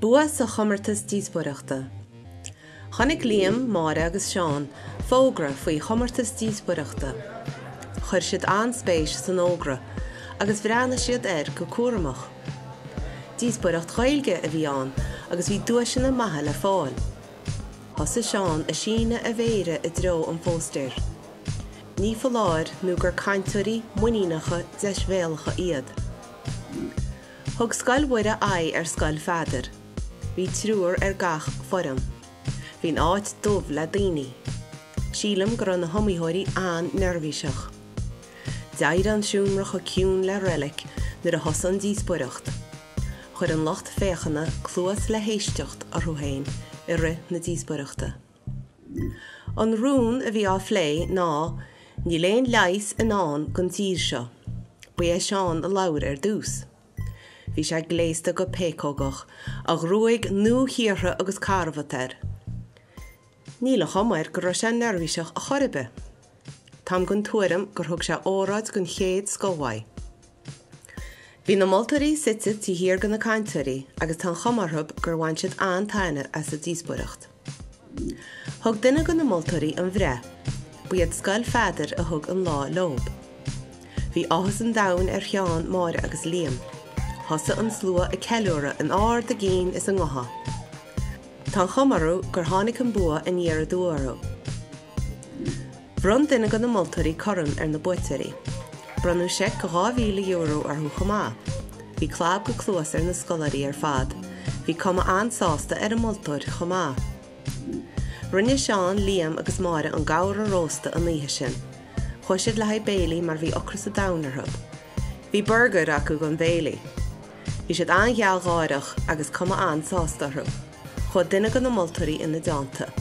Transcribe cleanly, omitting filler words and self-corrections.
Bua sa chomórtas díospóireachta. Chonaic Liam, Máire agus Seán fógra faoi chomórtas díospóireachta. Chuir siad an-spéis san fhógra agus bhreathnaigh siad air go cúramach. Díospóireacht Ghaeilge a bhí ann agus bhí duaiseanna maithe le fáil. Thosaigh Seán ag síneadh a mhéire i dtreo an phóstaeir. Ní foláir nó gur cainteoirí muiníneacha deisbhéalacha iad. Thug Scoil Mhuire aghaidh ar Scoil Pheadair. Bhí triúr ar gach foireann. Bhí an áit dubh le daoine. Sílim go raibh na hiomaitheoirí an-neirbhíseach. D'éirigh an seomra chomh ciúin le reilic nuair a thosaigh an díospóireacht. Chuir an lucht féachana cluas le héisteacht orthu féin i rith na díospóireachta. An rún a bhí á phlé ná 'Níl aon leigheas i ndán don tír seo'. Ba é Seán a labhair ar dtús. Bhí sé gléasta go péacógach, a ghruaig nuachíortha agus carbhat air. Níl an chuma air go raibh sé neirbhíseach a chor ar bith. Táim den tuairim gur thug sé óráid den chéad scoth uaidh. Bhí na moltóirí suite taobh thiar de na cainteoirí agus tá an chuma orthu gur bhain siad an-taitneamh as an díospóireacht. Thug duine de na moltóirí an bhreith. Ba iad Scoil Pheadair a thug an lá leob. Bhí áthas an domhain ar Sheán, Máire agus Liam. Thosaigh an slua ag ceiliúradh in ard a gcinn is a ngutha. Tá an chuma orthu gur tháinig an bua aniar aduaidh orthu. Bhronn duine de na moltóirí corn ar na buaiteoirí. Bronnadh seic €2,000 orthu chomh maith. Bhí clab go cluas ar na scoláirí ar fad. Bhí cuma an-sásta ar an moltóir chomh maith. Rinne Seán, Liam agus Máire an gabhar a róstadh an oíche sin. Chuaigh siad le haghaidh béilí mar bhí ocras an domhain orthu. Bhí burgair acu don bhéilí. Bhí siad an-ghealgháireach agus cuma an-sásta orthu. Chuaigh duine de na moltóirí ina dteannta.